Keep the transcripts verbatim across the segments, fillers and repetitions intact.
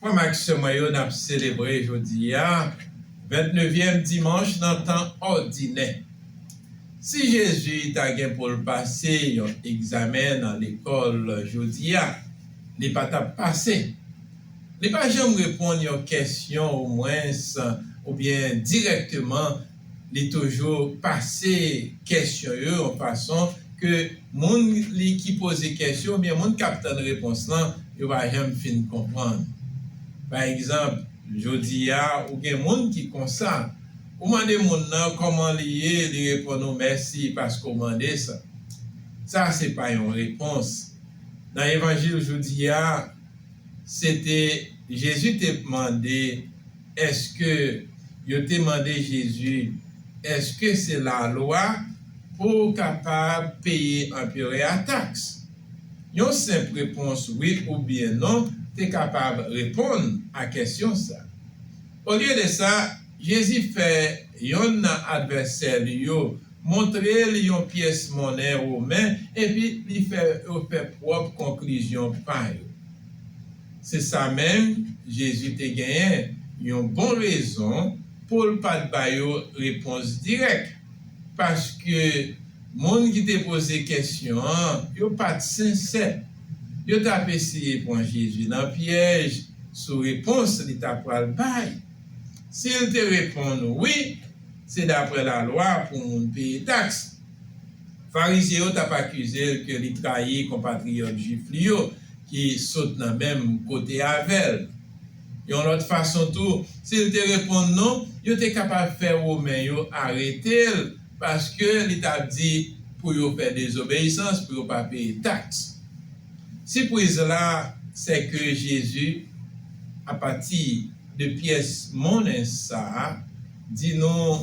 Frè m ak sè mwen yo, n ap selebre jodi a, vennnevyèm dimanch nan tan òdinè. Si Jezi ta gen pou l pase yon egzamen nan lekòl jodi a, li pa t ap pase. Li pa janm reponn yon kesyon omwens, oubyen dirèkteman, li toujou pase kesyon yo yon fason ke moun li ki poze kesyon oubyen moun k ap tann repons lan, yo pa janm fin konprann. Pa egzanp, jodi a, ou gen moun ki konsa. Ou mande moun nan kòman li ye, li reponn ou mèsi paske w mande sa. Sa se pa yon repons. Nan evanjil jodi a, se te, Jezi te mande, èske yo te mande Jezi, èske se lalwa pou w kapab peye anperè a taks? Yon senp repons wi oubyen non te kapab reponn a kesyon sa. Olye de sa, Jezi fè yonn nan advèsè li yo montre l yon pyès monnen women epi li fè yo fè pwòp konklizyon pa yo. Se sa menm, Jezi te genyen yon bon rezon pou l pa t ba yo repons dirèk, paske moun ki te poze kesyon an, yo pa t sensè. Yo t ap eseye pran Jezi nan pyèj sou repons li ta pral bay. Si l te reponn wi, se daprè lalwa pou moun peye taks. Farizyen yo t ap akize l ke li trayi konpatriyòt jwif li yo ki sot nan menm kote avè l. Yon lòt fason tou, si l te reponn non, yo te kapab fè Women yo arete l, paske li t ap di pou yo fè dezobeyisans, pou yo pa peye taks. Sipriz la, se ke Jezi, apati de pyès monnen sa a, di nou,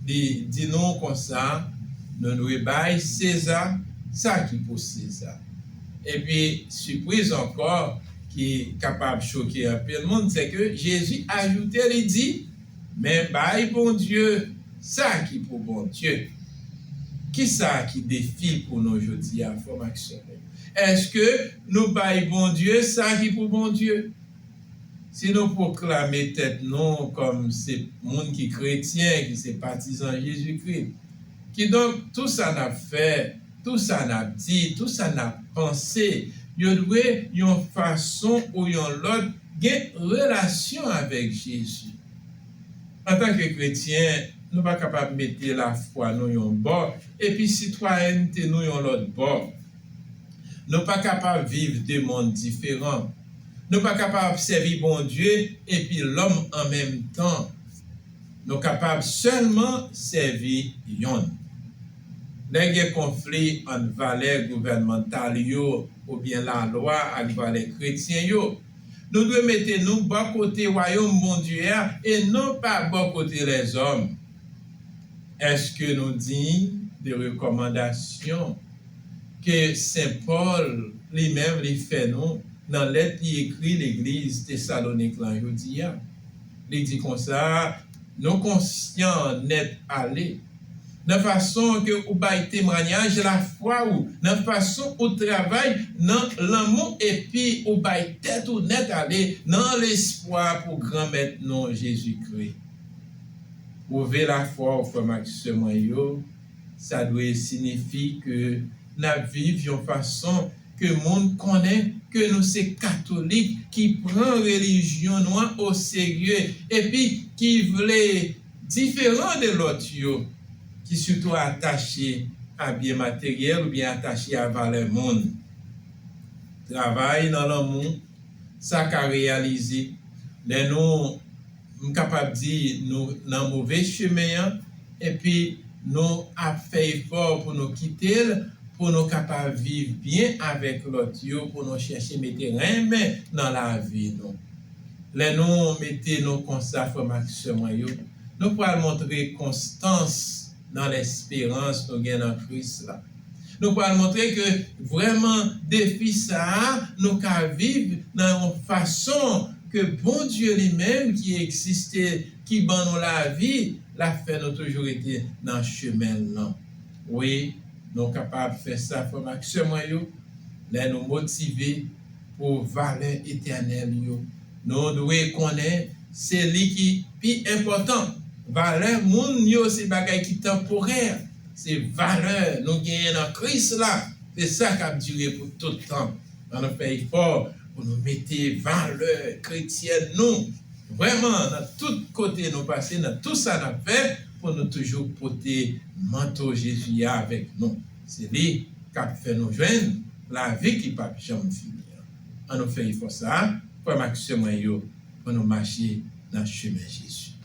li di nou konsa, nou dwe bay Seza sa ki pou Seza. Epi, sipriz ankò, ki kapab choke anpil moun, se ke Jezi ajoute, li di, men bay Bondye sa ki pou Bondye. Kisa ki defi pou nou jodi a, frè m ak sè m? Èske nou bay Bondye sa ki pou Bondye? Si nou pwoklame tèt nou kòm se moun ki kretyen, ki se patizan Jezikri, kidonk, tou sa n ap fè, tou sa n ap di, tou sa n ap panse, yo dwe, yon fason ou yon lòt, gen relasyon avèk Jezi. Antanke kretyen, nou pa kapab mete lafwa nou yon bò epi sitwayènte nou yon lòt bò. Nou pa kapab viv de mond diferan. Nou pa kapab sèvi Bondye epi lòm an menm tan. Nou kapab sèlman sèvi yonn. Lè gen konfli ant valè gouvènmantal yo oubyen lalwa ak valè kretyen yo, nou dwe mete nou bò kote Wayòm Bondye a e non pa bò kote lèzòm. Èske nou diy de rekòmandasyon ke Sen Pòl li menm li fè nou nan lèt li ekri legliz Tesalonik lan jodi a? Li di konsa, nou konsyan nèt ale nan fason ke ou bay temwayaj lafwa ou, nan fason ou travay nan lanmou, epi ou bay tèt ou nèt ale nan lespwa pou Granmèt nou Jezikri. Pwouve lafwa w, frè m ak sè mwen yo, sa dwe siyifi ke n ap viv yon fason ke moun konnen ke nou se katolik ki pran relijyon nou an oserye epi ki vle diferan de lòt yo, ki sitou atache a byen materyèl oubyen atache a valè moun. Travay nan lanmou, sa ka reyalize lè nou, m kapab di, nou nan move chemen an, epi nou ap fè efò pou nou kite l, pou nou kapab viv byen avèk lòt yo, pou nou chèche mete renmen nan lavi nou. Lè nou mete nou konsa, frè m ak sè mwen yo, nou pral montre konstans nan lesperans nou gen nan Kris la. Nou pral montre ke vrèman defi sa a, nou ka viv nan yon fason ke Bondye li menm ki egziste, ki ban nou lavi, l ap fè nou toujou rete nan chemen l lan. Wi, nou kapab fè sa, frè m ak sè mwen yo, lè nou motive pou valè etènèl yo, Nou dwe konnen se li ki pi enpòtan. Valè moun yo se bagay ki tanporè. Se valè nou genyen nan Kris la. Se sa k ap dire pou tout tan. Ann nou fè efò pou nou mete valè kretyèn nou vrèman nan tout kote nou pase, nan tout sa n ap fè, pou nou toujou pote manto Jezi a avèk nou. Se li k ap fè nou jwenn lavi ki p ap janm fini an. Ann nou fè efò sa a, frè m ak sè mwen yo, pou nou mache nan chemen Jezi.